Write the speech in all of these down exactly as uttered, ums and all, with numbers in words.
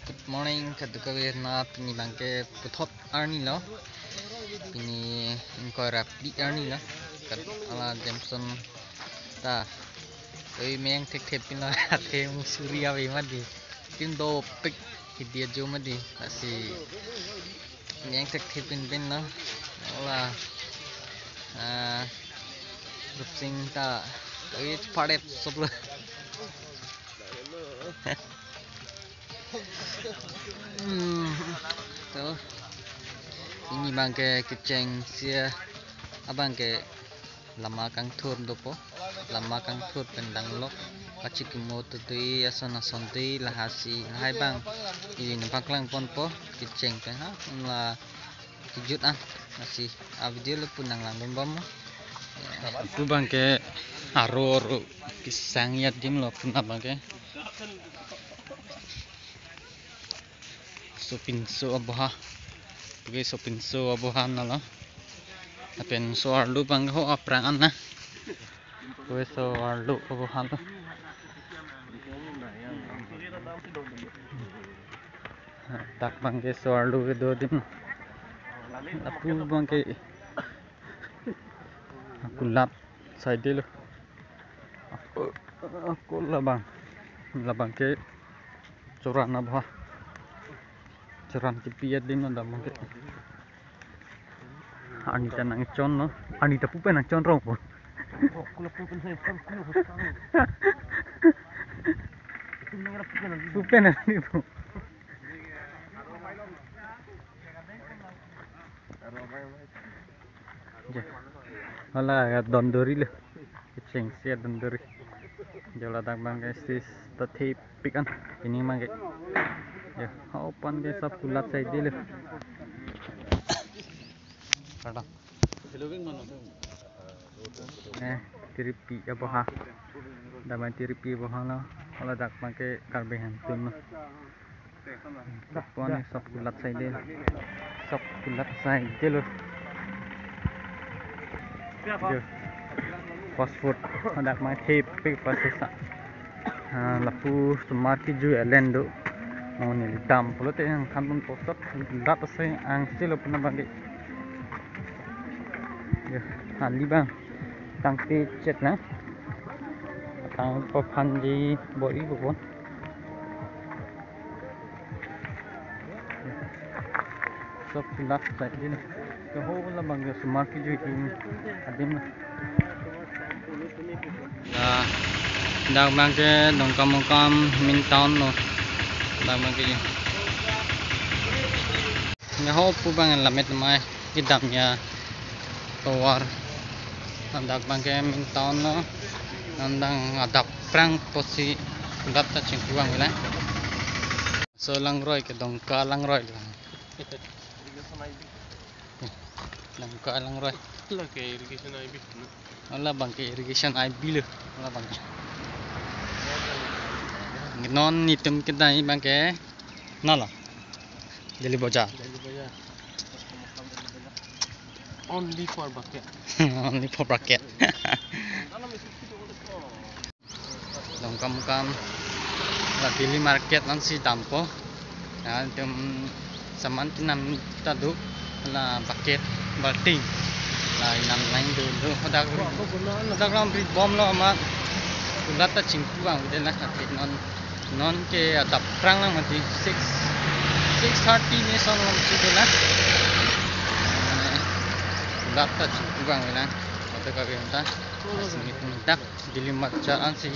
Good morning, kadokave na. Pini abangke puthot arni lo. Pini ingkoi ra phli arni lo. Kat ala Jameson ta. Oi, meng thekthep pin lo, athe musuri ave mati. Tim dopik kidi ajo mati. Lasi meng thekthep pin pin lo. Ola. Ah, Rupsing ta. Oi, paret sop lo. Hmm. To. Pini abangke kechengsi abangke lama kangthur dopo. Lama kangthur pen danglok. Kachikimo tutui ason ason tui lahasi lahai abang ili nangpaklang ponpo kecheng pen ha. Umla kejut ah, lasi a video lapu nanglang dun bom. Lapu abangke aro aro kesang adim lo, lapu abangke sopinso aboha. Puke sopinso aboha na lo. Lapen so-arlo abang ho aphrang an na. Puke so-arlo aboha lo. Dak abangke so-arlo kedo adim. Lapu abangke kulat side lo. Ako labang. Labangke choran aboha. Choran kipi adim lo labangke. Arni ta nangchon lo. Arni ta pu pen nangchon rong po. Pu pen nangchon po. Ya. Hala dondori lo. Kechengsi dondori. Jo ladak abangke sis ta thepik an. Pini abangke. Ya, ho aphan ke sop kulat side lo. Kadang. Eh, tiripi aboha. Damai tiripi aboha lo. Hala dak abangke Karbi Hemtun lo. Pon sop kulat side. Sop kulat side lo. Jo. Fast food. Dak abang thepik pasisa. Ah, lapu osomar kejui alen do. Mo neli dam pulote nangthan ponpo, sop kulat asai angse lo lapu abangke. Jo, ali abang tangte chet na. Tang paphanji bor-i bupon. Sop kulat side lo. Ke ho labang ke osomar kejui adim lo. Ya, dak abangke Dongkamukam main town lo. Dak abangke. Ya ho pu abang lamet mai kedam ya tovar. Dak abangke main town lo. Nandang adap prang pusi kulat ta chingki abang bilang. So langroi ke Dongka langroi lo. Dongka langroi. Lake irrigation I B. Hala abangke irrigation I B lo. Hala abangke. Non netum kedai abangke. Na lo. Daily Bazaar. Only for bucket. Only for bucket. Dongkamukam la daily market ansi dampo. Ya, itum saman kenam ta do, la bucket, balting. La inam nang do do hadak ri. Hadak lam ri bom lo amat. Kulat ta chingki abang de la hati non, non ke adap prang lang mati six, six thirty ni son lam si de la. Kulat ta chingki abang la. Hadak ka benta. Asini dak daily market ansi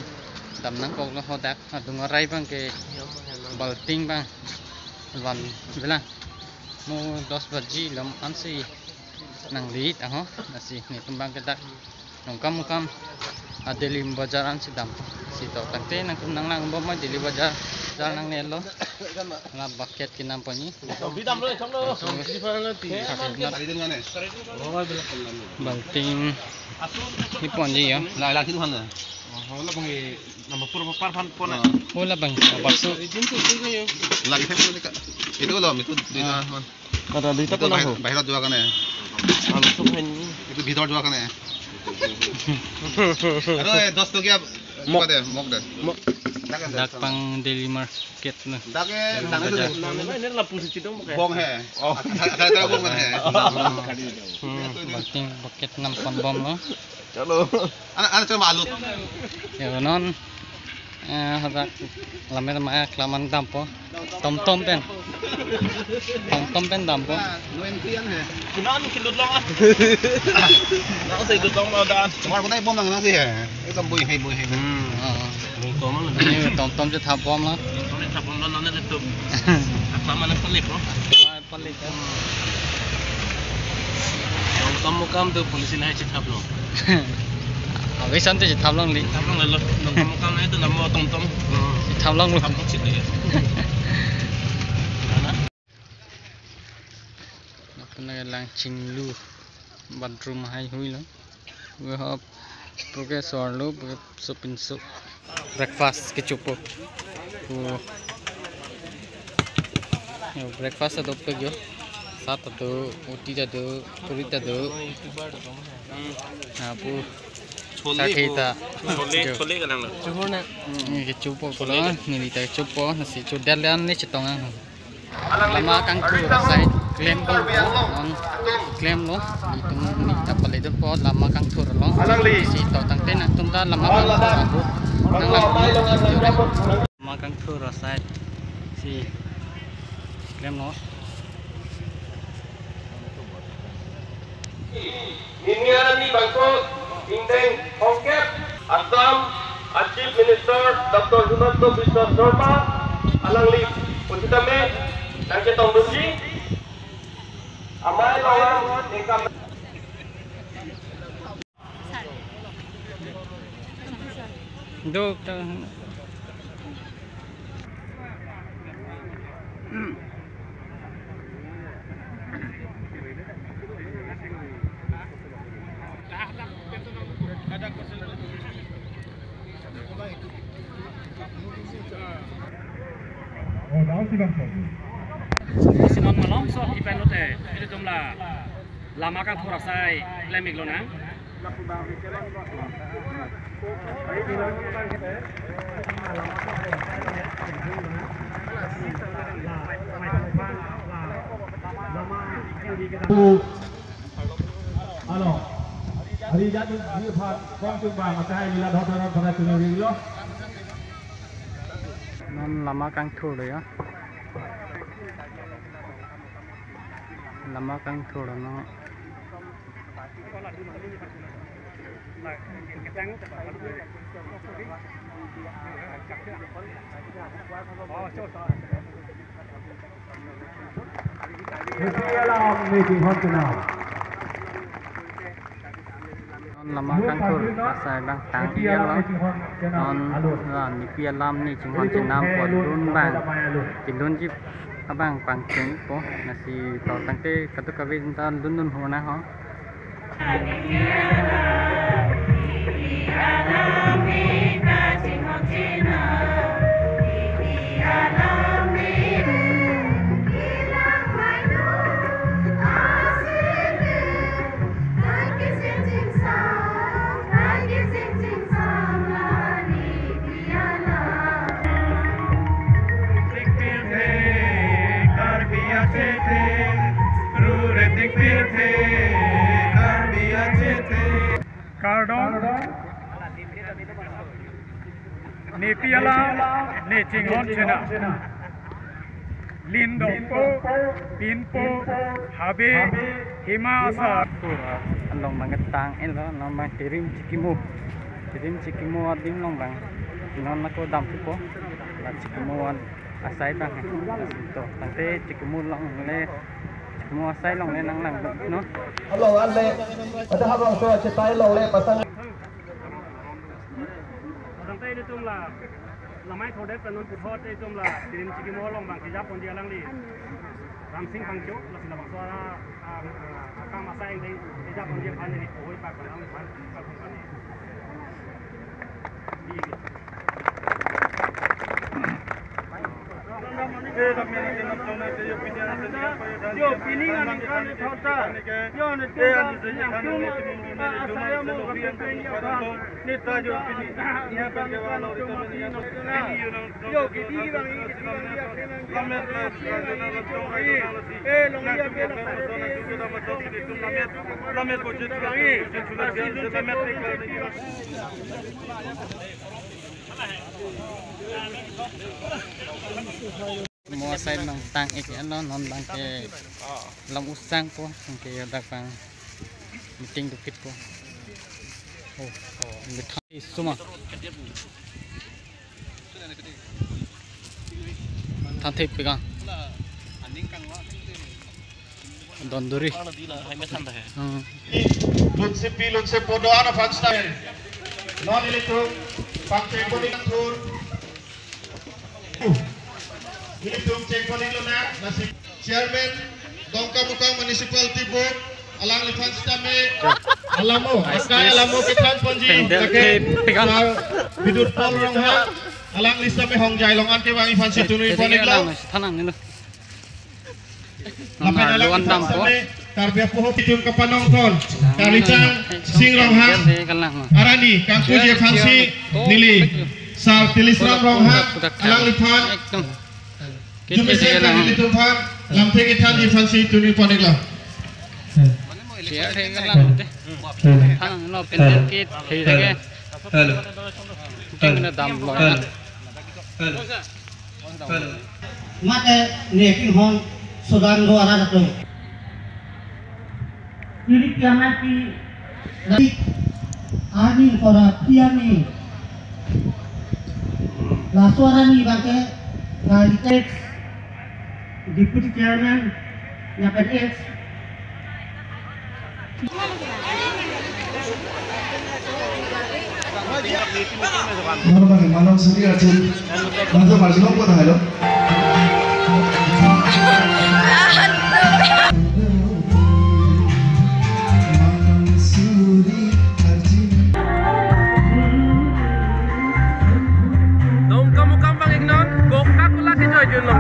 dam nangkok lo hadak. Adung arai abangke balting abang van bilang mo dos baji lam ansi nang late aho. Lasi netum abangke dak Dongkamukam a daily bazaar ansi dam. Si to tangte nangtum nanglang bom ma daily bazaar, bazaar nangne lo. La bucket kenam pon ni. Balting ni ponji ya. La la kitu handa. Hola bang, apa su? Lagi itu itu loh, itu di mana? Ada di itu toko bahir, bahirat juga kan ya? Itu bidor juga kan ya? Aduh, eh, dos tokia. Mok de, mok de. Mok. Dak pang daily market na. Dak ke, daily dak itu bazar. Deh. Ini lapu si Cidong mok ya? Bong he. Oh. Ada, ada, ada bong he. Hmm, bangting bucket nam pon bom lo. Chalo. Anak, anak cuma alu. Ya, non. Eh, hadak lammet ma klam an dampo. Tomtom pen. Tomtom pen dampo. Nah, no entry an he. Kunan kilut long ah. Nang si lut long mau dan. Cuma kunai bom nang nang si he. Ekdom bui hai, bui hai. Hmm. Oh. Tomtom lo. Ini tomtom je thap bom lo. Tomtom je thap bom lo, nang ni letup. Aklam an pon lip lo. Aklam an pon lip lo. Tomtom mukam tu police lahai chethap lo. Awi san tu chethap longle. Chethap longle lo. Tomtom mukam na itu namo tomtom. Chethap longlo. Chethap long chit ya. Mana? Lapen lake lang chinglu bathroom haihui lo. We hop puke sor lo, puke sopinso. Breakfast kechopo. Pu. Yo, breakfast ta dopik yo. Sa ta do, roti ta do, puri ta do. Lapu. Chole sa theta. Chole, yo. Chole ka lang lo. Chole na. Ini kechopo pulo, neli ta chopo, lasi chodet le an le chetong ang. Lama kangthur asai klem ko, non klem lo, itum ni ta pale dunpo lama kangthur along. Si to tangte nangtum ta lama kangthur ahu. Nang lang video re. Lama kangthur asai si klem lo. Nini arni bangso ingdeng hongkep Assam a Chief Minister Doctor Himanta Biswa Sarma alangli pusitame nangchetong dunji. Amei along ningkan duk ta. Oh, daun si bangso. Si non malomso ipenote, ilitum la lama kangthur asai klem ik lonang. Alo. Ari jadu di pha kong tu bang mata hai lila dhot dhot dhot tu ni lo. Non lama kangthur lo ya. Lama kangthur lo. Nepi alam ne chinghon chenam. Non lama kangthur asai bang tang iyal lo. Non la nepi alam ne chinghon chenam pu lun bang. Kelunji abang pangcheng po. Lasi to tangte kadokave ta lun lun ho na ho. Kardom. Nepi alam ne chinghon chenam. Lin dongpo, pinpo, habe, hima asar. Pura along bang ketang elo, along bang tirim chikimo. Tirim chikimo adim along bang. Non ako damthupo. La chikimo an asai bang. To tangte chikimo longle. Chikimo asai longle nang lang no. Along anle. Pada habang so chetai longle pasang. Tangte ilitum la lamai thodet pen non puthot ilitum la tirim chikimo along bang kejap ponji alangli Ramsing Phangcho, lasi labangso ara, ah, ah, akam asai ingdeng kejap ponji aphan neli pohoi pak pen alangphan pak pen. Yo, pini ngan ingkar ni thota. Yo, netum ta nangtum asai amo kapeng ya kan. Neta yo pini. Yo, kidi bang i, kidi bang i, akhir nang i. Eh, long i, akhir nang i. Lamet bochet, lamet bochet, lamet bochet. Mo asai nangtang ik ano non bang ke lam usang po, bang ke yo dak bang meeting dukit po. Oh, oh, methang isuma. Than thip pegang. Don duri. Hmm. Lunsepi lunsepo do-an aphan seta. Non ilitum pangcheng poni thur. Ilitum cheng poni lona, lasi Chairman Dongkamukam Municipality Board, alangliphan sitame alamo, akai alamo kethan ponji, Pendel lake pegang. Sar Bidut Paul Ronghang, alangli sitame hongjai longan kevang iphan si tunui pon iklo. Thanang nilo. Lapen nang alang luan dam ko. Sitame Karbi apoho pitum kapanongthon, Karlichang Sing Ronghang, Arani kangpuji aphan si neli Sar Tilisram Ronghang, alangliphan ekdom. Jumese nelitum aphan lamthe kethanji aphan si tunui pon iklo. Chair thek lang te. Thanang lo, pendel kit thek thek. Hello. Ting na dam lo. Hello. Hello. Hello. Mate ne king hong sudan ro ara datung. Iri piamai pi. Arni kora piani. Laso arni bangke kali ex Deputy Chairman, lapen ex Mano bang, mano suri arjun. Mano marjun ko dah lo. Dongkamukam bang ingnon, Coca-Cola kejoi-jun lo.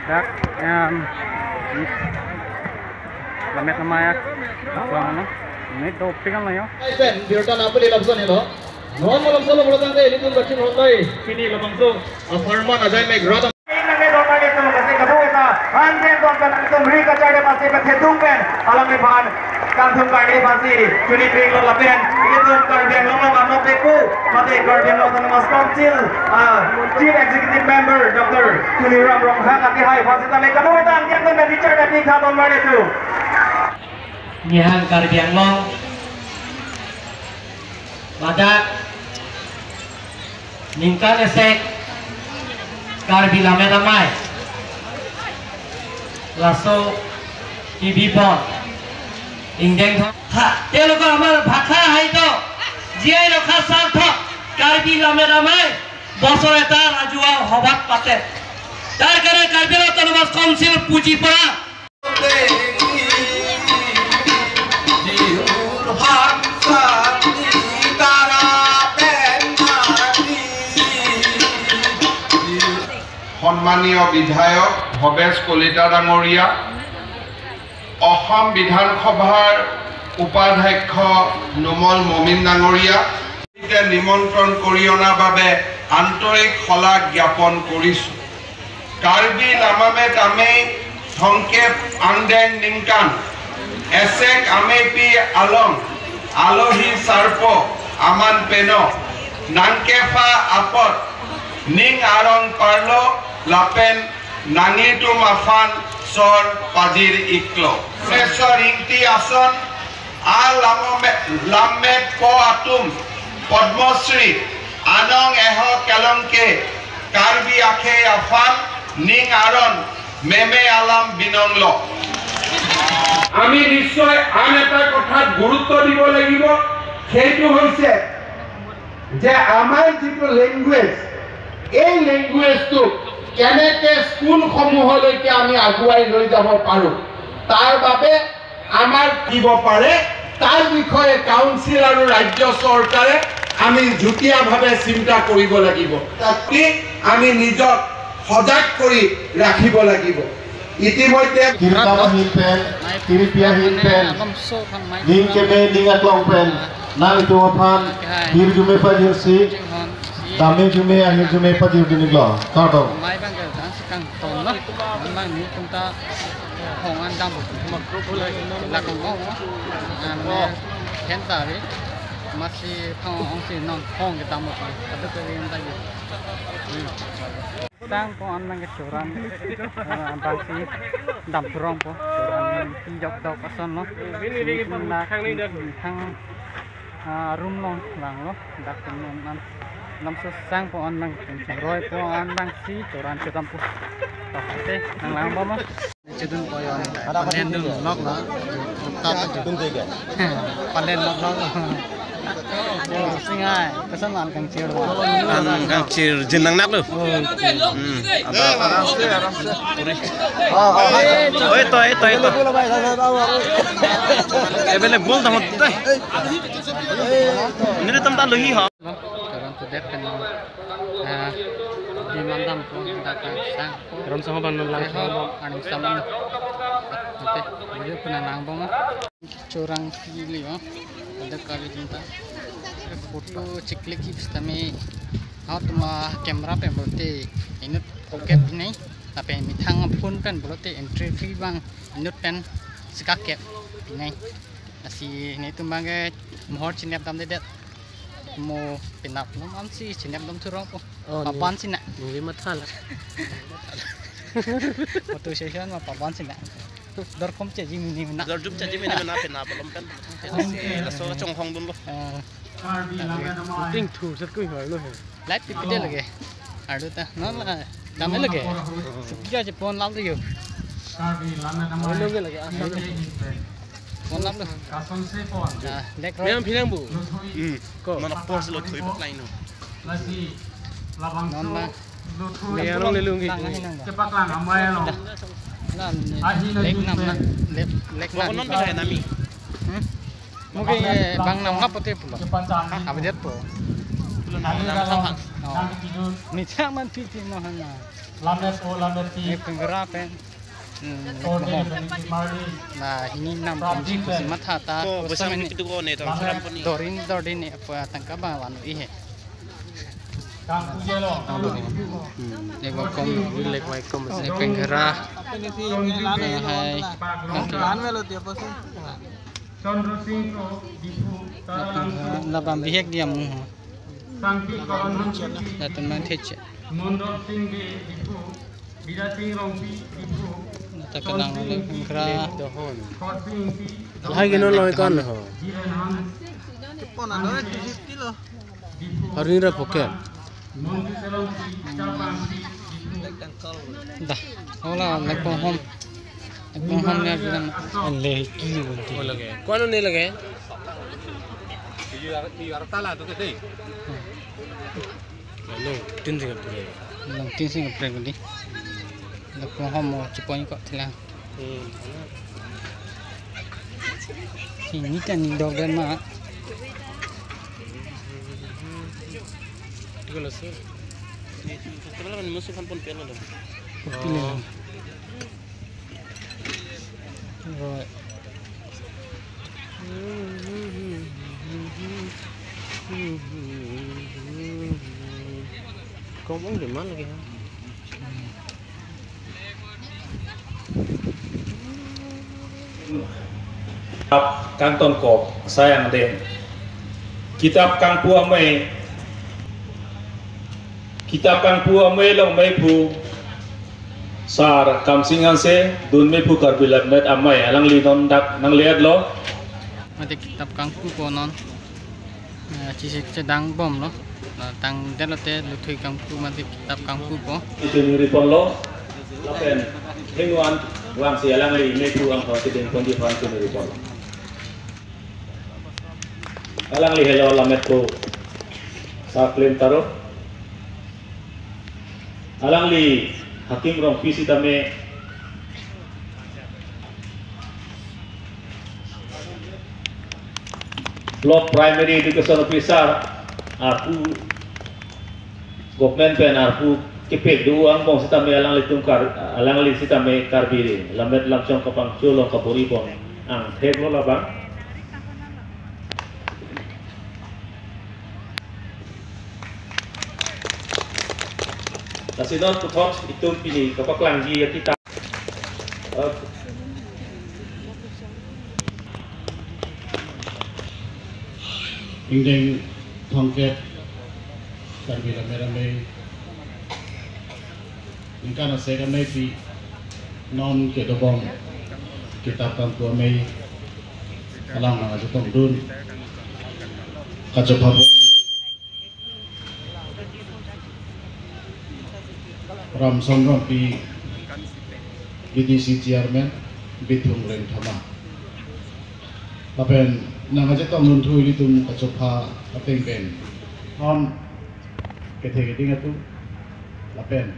Dak, em, lamet amai ya. Bang, no? Ini doping kan lah ya. Pen, birta napoli lapson helo. Non malomso lo mulotangte, ilitum kachin honlai. Pini labangso, a, Farman Ajai Meg rat. Nang e don lagi tum kasi kadung eta. Hansen don pen tum ri kacharde pasi pe thedung pen. Alangliphan kangthum karni pasi. Chuni pring lo lapen. Ilitum Karbi Anglong lo mano peku. Mate Karbi Anglong Autonomous Council, a, Chief Executive Member Doctor Tuliram Ronghang ati hai pasi tale kadung eta angkeng tum pen Richard ati kha don lagi tum. Nihang Karbi Anglong. Ladak ningkan esek Karbi Lamet Amai laso T V pon ingdeng thon. Ha, তেওঁলোকৰ আমাৰ ভাষা সাহিত্য জীয়াই ৰখাৰ স্বাৰ্থত কাৰ্বি লামেট আমাই বছৰ এটাৰ ৰাজহুৱা সভাত পাতে। তাৰ কাৰণে কাৰ্বি আংলং অট'নমাছ কাউন্সিল পুঁজিৰ পৰা সন্মানীয় বিধায়ক ভৱেশ কলিতা ডাঙৰীয়া, অসম বিধানসভাৰ উপাধ্যক্ষ নুমল মমিন ডাঙৰীয়া, নিমন্ত্ৰণ কৰি অনা বাবে আন্তৰিক শলাগ জ্ঞাপন কৰিছো। Karbi Lammet Amei Thongkep Angdeng Ningkan, Esek Amepi Along, Alohi Sarpo Aman Peno, Nangkepha Apot, Ning Arong Parlo, lapen nanglitum aphan sor pajir iklo. Professor Ingti ason a lammet, lammet po atum Padma Shri anong eho kelong ke Karbi akhei aphan ning aron meme alam binonglo. আমি নিশ্চয় আন এটা কথাত গুৰুত্ব দিব লাগিব, সেইটো হৈছে যে আমাৰ যিটো লেংগুৱেজ, এই লেংগুৱেজটো কেনেকে স্কুলসমূহলৈকে আমি আগুৱাই লৈ যাব পাৰোঁ, তাৰ বাবে আমাৰ দিব পাৰে, তাৰ বিষয়ে কাউন্সিল আৰু ৰাজ্য চৰকাৰে আমি যুটীয়াভাৱে চিন্তা কৰিব লাগিব। তাতকৈ আমি নিজক সজাগ কৰি ৰাখিব লাগিব। ইতিমধ্যে Kirkap ahin pen, Kiripi ahin pen, ning keme ning aklong pen, nangtum aphan hirjume pajirsi, dame jume ahirjume pajir dun iklo, kardom. Mai bang ke dang sekang tong lo, bang ni tum ta hong an dam bu mak krup lo, lakong hong, an hen ta ri, masi phang ong si non hong ke dam bu, kadu ke ri an ta ye. Sang po an bang ke choran, eh, bang si dam thurong po, choran pijok dok ason lo. Si na thang, ah, room long lang lo, dak pun an lam so sang po an bang ke roi po an bang si choran chodam po. Oke, nang lang po ma. Chedun koyon. Palen dun nok na. Tata chedun dega. Palen nok nok. Singai, koson an kangchir wa. An kangchir jin nang nak lo. Hmm. Ada. Oi to, oi to, oi to. Ebele bol tamo tai. Nini tam ta lohi ha. Lo, karan tu dep kan. Ah, di mandam ko daka sang. Ram sama ban lang. Aning saman. Oke, video pun nang bong. Chorang pili, oh. Ada kali cinta. Photo chiklik ki bistami. Hau tuma camera pen pulote inut pocket pinai. Lapen methang phone pen pulote entry fee bang inut pen sika kep pinai. Lasi netum bang ke mohor chinep damdedet. Mo penap nom an si chinep dam thurong po. Oh, paban sina. Nunggi matha la. Photo session ma paban sina. Dor kom cheji mini mina. Dor jup cheji mini mina penap lom pen. Laso chonghong dunlo. Eh, Ting thu sat kui hoi lo he. Light pi pi de lage. Ardu ta non la. Dam lage. Sukja je phone lam de yo. Hoi lo ge lage. Phone lam lo. Ah, lek roi. Meyang pinang bu. Hmm. Ko. Mana pos lo thui paklai no. Non ma. Meyang long le lung ki. Lang ahin nang ba. Lang ni. Lek nam na. Lek, lek nam. Bang non pi hai nami. Hmm? Muke bang nam ngap pote pulo. Ha, update po. Pulo nam nam sang hang. Oh. Ni chak man pi pi mo hana. Lamet o lamet ti. Ni penggerak pen. Hmm, lek mo. Na, hini nam pun si kusi matha ta. Ko, kusa besar meni. Pintu ko ne, tang suram pun ni. Dorin, dorin ne, apa tangka ba wan i he. Abo. Hmm. Lek ba kom, lek ba kom. Lek penggerak. Hai. Kan melo dia pasti. Labang bihek dia mu. Latum man thece. Nata kenang le kra. Lahai ke non lo kan ho. Pon ano two fifty lo. Hari ni ra poke. Dah, hola lekong hom. Lekong hom ne bilang. An le ki wonti. Oh, lage. Kono ne lage? Iyo, iyo, arta la tu kete. Long tin sing apre. Long tin sing apre ko di. Lekong hom mo chipon ko thilang. Hmm. Sini kan ni dog dan ma. Itu kan sir. Festival kan musuh kan pon piala dong. Pon piala. Oh. Right. Kom ong di mana lagi ha? Kitab kangton kok sayang den. Kitab kangpu amei. Kitab kangpu amei long mei pu. Sar Kamsing Hanse, Dunmephu Karbi Lammet Amei, alangli non dak nangle-etlo. Mate kitap kangpupo non. Eh, chisi chedangpon lo. Na tangdet lote luthui kangpu mate kitap kangpupo. Itum riponlo. Lapen hingwan wangsi alangli mephu angthor chedengponji aphan itum riponlo. Alangli helo Lammetpo Sar Klemtaro. Alangli Hakim Rongpi sitame Block Primary Education Officer, arpu government pen arpu kepek do angbong sitame alanglitum Kar-, alangli sitame Karbi ri lammet lamchong kapangchulong kapuri pon angthek lo labang. Lasi non puthot itum pini kapaklangji akitap. Ingdeng thomkep Karbi Lammet Amei ningkan asek amei pi non kedobom kitap kangpu amei along nangchetongdun kachophabom Ramson Rongpi, B D C Chairman, Bithung Rengthama. Lapen nangchetongdun thu ilitum kachopha ateng pen non kethe keding atum lapen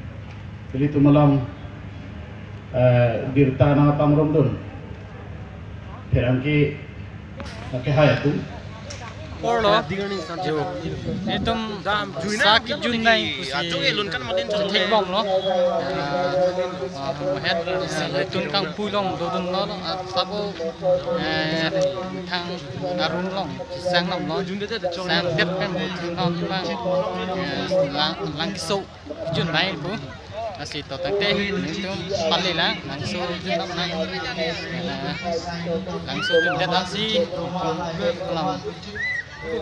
ilitum along, eh, birta nangpangrumdun pherangke, eh, kehai atum. Porlo. Itum sa kejun nai pusi thekbomlo. Ah, het, eh, tun kangpu along dodunlo, ah, sabo, eh, thang arum along sang namlo. Sangdet pen bu thun non mang, eh, lang, lang keso. Jun nai pu. Lasi to tangte nelitum pali lang, langso jun nang nang. Eh, langso jundet lasi. Lam.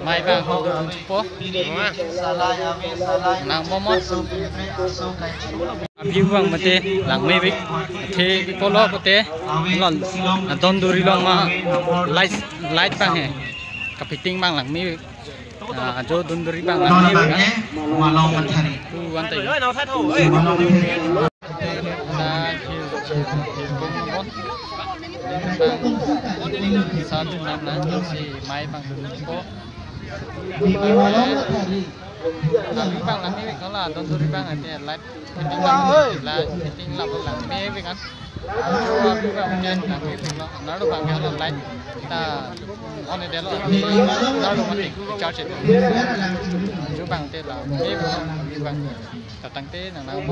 Mai bang ho dun po. Nang momot. Abi bang mate langmevek. The polo kote. Lon. Adon duri long ma. Light, light bang he. Kapiting bang langmevek. Ah, jo dunduri bang non langmevek. Bang ke, malong mathari. Tu wan tai. Malong mathari. Sa, sa dun nang nang si mai bang dun po. Malong mathari. Abi bang langmevek, non la dunduri bang ate light. Fitting la, fitting la langmevek kan. Nalo bang ke light ta on edetlo. Nalo mati charge edetlo. Ju bang te la. Bang. Tatang te nang nang.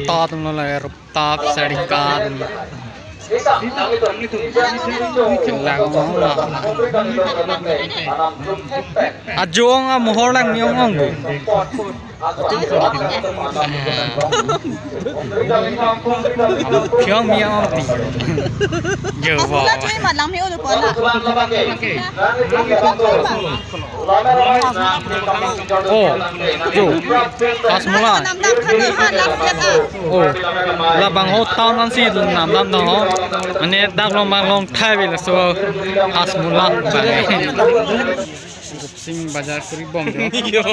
Ta tum lo la rup. Tap sari kan. Lang ong la. Ajo ong amohor langme ong ong bu. Apiong me ong pi. Yo bo. Sula chui mat langme ulu pon la. Oh, jo, Hajmola. Oh, labang ho town ansi namdam do ho. Ane dak long bang long thai ve laso Hajmola bang. Sing bazar kuri bom jo. Yo.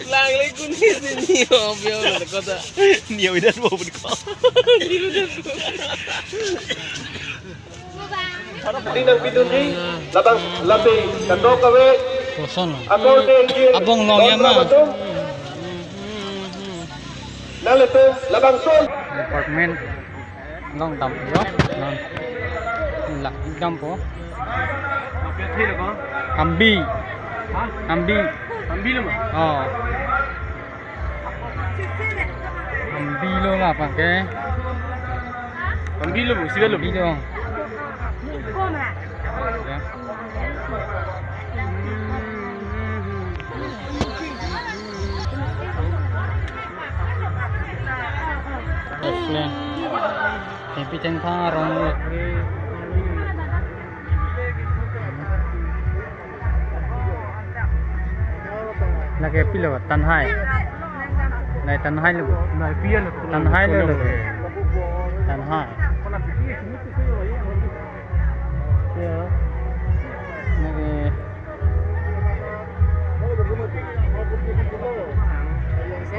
Langle kun ni ni yo yo kota. Ni yo idan bo pun ko. Tinang pidunji, labang lapi, katok kave, koson. According to abong long ya ma. Nalepe, labang son. Department long dampo, non. Lak dampo. Ambi. Ambi. Ambi lo ma? Oh. Ambi lo la bang ke. Ambi lo, sibe lo. Ambi lo. Ya. Explain. Happy Thengpha arong lo. Lake pilo, Tanhai. Nai Tanhai lo. Nai pia lo. Tanhai lo lo. Tanhai. Ya. Lake.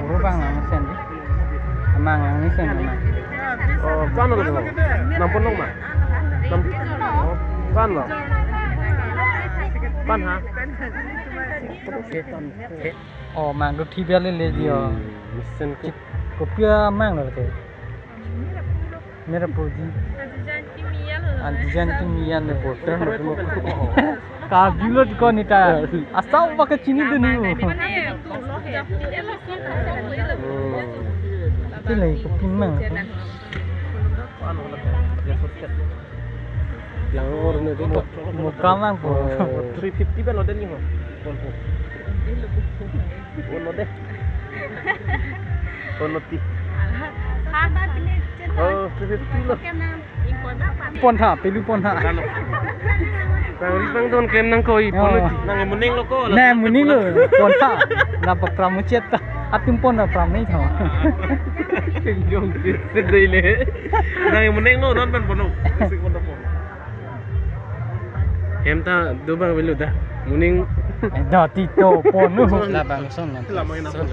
Oro bang lang sen di. Amang lang ni sen amang. Oh, pan lo. Nampon long ma. Nam. Oh, pan lo. Pan ha. Oh, mang do thi bel le di oh. Hmm, mesen ko. Chik, kopi amang lo te. Mera pudi. Antijan kimi an le bo. Karbi lo ko nita. Asal pakai chini dun ni. Hmm. Chile kopi mang. Lang or ne tu mo. Mo kamang po. Oh, three fifty ba lo den ni ho. Ono de. Ono ti. Oh, three fifty lo. Pon tha, pelu pon tha. Bang ri bang don klem nangkok, oh, pon ti. Nang muning lo ko. Ne muning lo, pon tha. Na pa pram muchet ta. Atum pon na pram ni tha. Jong sedai le. Nang muning lo, non pan pon lo. Sik pon lo. Hem ta do bang velu da. Muning. Eh, da ti to pon nu. Labangson na. Labangson.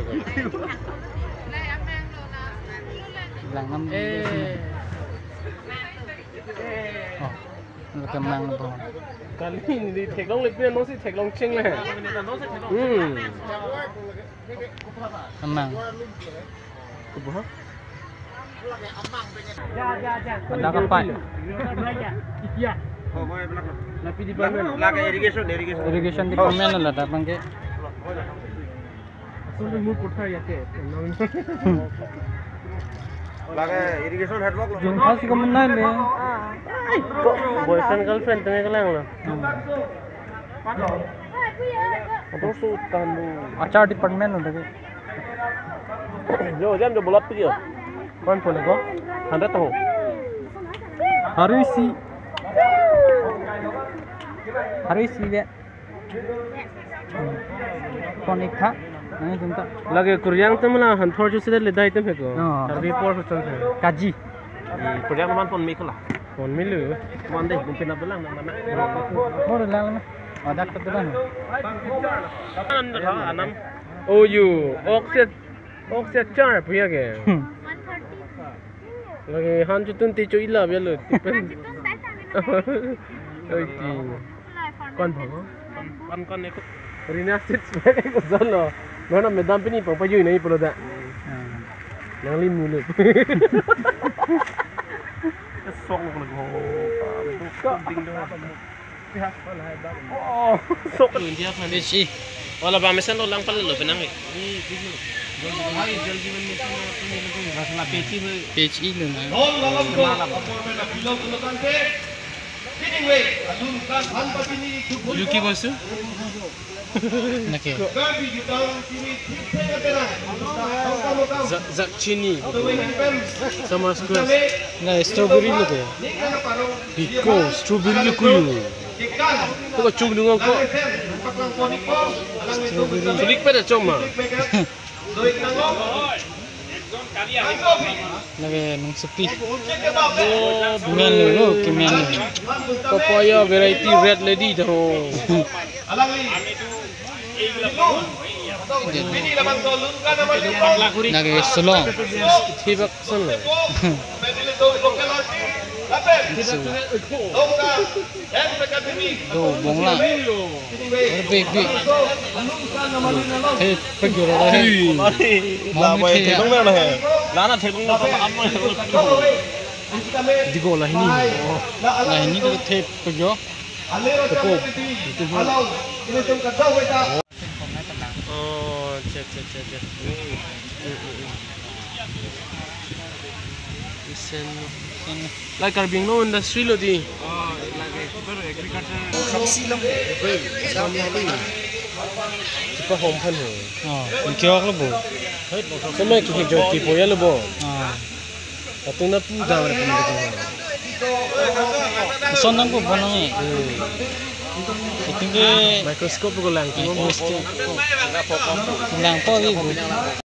Langam. Eh. Oh, lo kemang lo. Kali ni theklong le pia nongsi theklong cheng le. Hmm. Amang. Kubuha? Ada kapai? Lake irrigation, irrigation. Irrigation department lo ladak bang ke. Lake irrigation head work lo. Jungkha si komenai le. Boyfriend girlfriend tengah kelang lo. Hmm. Ator so tando. Achar department lo tadi. Jo, jam jo bolap tu jo. Kon pun ko? Hundred tahu. Hari si. Hari si de. Kon ik tha. Nang jumta. Lake kuryang tem la han thor chu sida le dai tem he ko. Oh. Hari por chu tem he. Kaji. Kuryang man pon mi ko la. Pon mi lu. Mon de, bung pinap belang nang mana. Bor lang na. Adak tu belang. Anam, anam. Oh, you. Oxygen, oxygen char punya ke. Hmm. Lake han chutun ti cho ila bia lo. Tipen. Oi ti. Kon bhang. Kon, kon ne ko. Rina sit ko zon lo. Mana madam pini pang pajui nai pulo da. Hmm. Nangli mu le. Sok lo ko. Ding do. Oh, sok. India phan. P H E. Wala ba mesen lo lang pala lo penang. P H E. P H E lo na. Yuki Basu. Nake. Za-, Zakchini. Summer Squash. Na strawberry lo ke. Biko, strawberry lo kuyu. Ko chung nung ko. Strawberry. Sulik pada choma. Lake nung sepi. Men lo, ke men lo. Papaya variety red lady tho. Lake selong. Thibak son lo. Su. Do bongla. Big, big. Hey, pegyo la he. Hey. Mau la mi boy, the ya. Theklong na he. La na theklong na, am na. Digo la hini. La hini to the pegyo. Tepo. Itu ho. Oh, cek, cek, cek, cek. Hmm, hmm, hmm, hmm. Isen. Isen. Like Karbi Anglong industry lo di. Oh, like agriculture. Sipa hom phan ho. Oh, kiok lo bo. Sama ki hek jo ki poya lo bo. Ah. Atung na pu dam re pun de. Son nang ko bon nang e. Hmm. Itum ke microscope ko lang, microscope. Langpo, ibu.